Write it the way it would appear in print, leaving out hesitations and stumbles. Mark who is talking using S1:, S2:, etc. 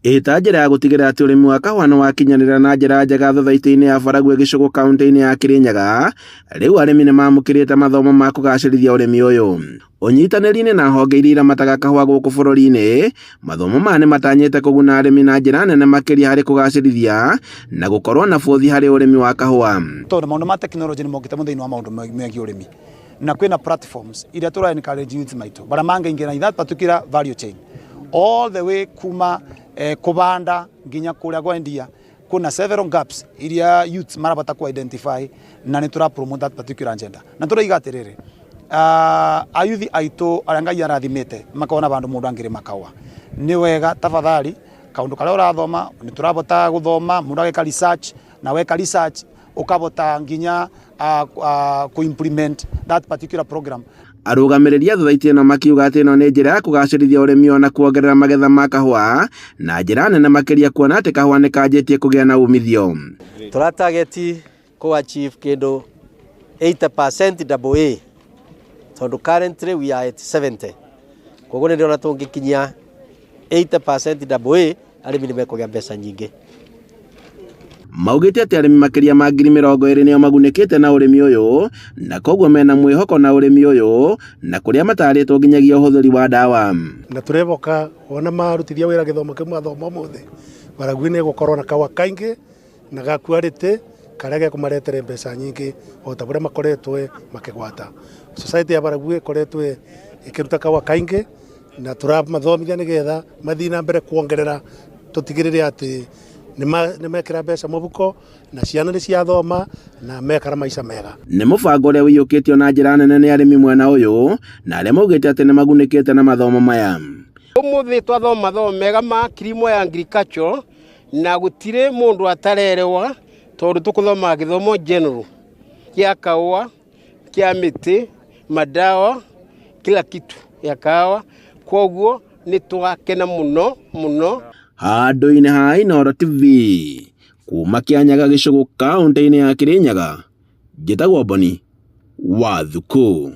S1: Ĩta njĩra ya gũtigĩrĩra atĩ ũrĩmi wa kahũa nĩ wakinyanĩra na njĩra njega thothaitĩ-inĩ ya Baragwi Gĩcũgũ kaunti-inĩ ya Kĩrĩnyaga, rĩu arĩmi nĩ mamũkĩrĩte mathomo ma kũgacĩrithia ũrĩmi ũyũ. Ũnyitanĩri-inĩ na honge iria iramataga kahũa gũkũ bũrũri-inĩ, mathomo maya nĩ matanyĩte kũguna arĩmi na njĩra nene makĩria harĩ kũgacĩrithia na gũkorwo na bũthi harĩ ũrĩmi wa kahũa.
S2: Tondũ maũndũ ma tekinoronjĩ nĩ mokĩte mũno thĩinĩ wa maũndũ megiĩ ũrĩmi na kwĩna platforms iria tũra encourage youth maitũ barĩa mangĩingĩra in that particular value chain all the way kuma kũbanda nginya kũrĩa kwendia. Kwĩna several gaps iria youths marabata ku identify na nĩ tũra promote that particular agenda. Na tũroiga atĩrĩrĩ, ayuthi aitũ arĩa Ngai arathimĩte makona vandũ mũndũ angĩrĩma kahũa, nĩ wega tafadhali kaũndũ karĩa ũrathoma nĩ tũrabota gũthoma mũndũ ageka research na weka research ũkabota nginya kũ implement that particular program.
S1: Arũgamĩrĩri a thothaitĩ ĩno makiuga atĩ ĩno nĩ njĩra ya kũgacĩrithia ũrĩmi ona kuongerera magetha ma kahũa na njĩra nene makĩria kuona atĩ kahũa nĩ kanjĩtie kũgĩa na umithio.
S3: Tũra target kũ achieve kĩndũ 80% double A tondũ currently we are at 70. Koguo nĩ ndĩrona tũngĩkinyia 80% double A arĩmi nĩ mekũgĩa mbeca nyingĩ.
S1: Maugĩte atĩ arĩmi makĩria ma 20,000 nĩo magunĩkĩte na ũrĩmi ũyũ na koguo mena mwĩhoko na ũrĩmi ũyũ na kũrĩa matarĩtwo nginyagia ũhũthĩri wa ndawa.
S4: Na tũreboka wona marutithia wĩra gĩthomo kĩu mathoma ũmũthĩ Baragwi nĩ ĩgũkorwo na kahũa kaingĩ na ga quality karĩa gekũmaretere mbeca nyingĩ o ta ũrĩa makoretwo makĩgwata. Society ya Baragwi ĩkoretwo ĩkĩruta kahũa kaingĩ na tũramathomithia nĩgetha mathiĩ na mbere kuongerera tũtigĩrĩre atĩ nĩ mekĩra mbeca mũhuko na ciana nĩ ciathoma na mekara maica mega.
S1: Nĩ mũbango ũrĩa ũiyũkĩtio na njĩra nene nĩ arĩmi mwena ũyũ na arĩa maugĩte atĩ nĩ magunĩkĩte na mathomo maya.
S5: Ũmũthĩ twathoma mathomo mega ma kilimo ya agriculture na gũtirĩ mũndũ atarerewa tondũ tũkũthoma gĩthomo general kĩa kahũa, kĩa mĩtĩ, madawa, kila kitu ya kahawa, koguo nĩ twakena mũno mũno.
S1: Handũ-inĩ ha Inooro TV kuma Kĩanyaga Gĩcũgũ kaũntĩ-inĩ ya Kĩrĩnyaga, njĩtagwo Boni wa Thukũ.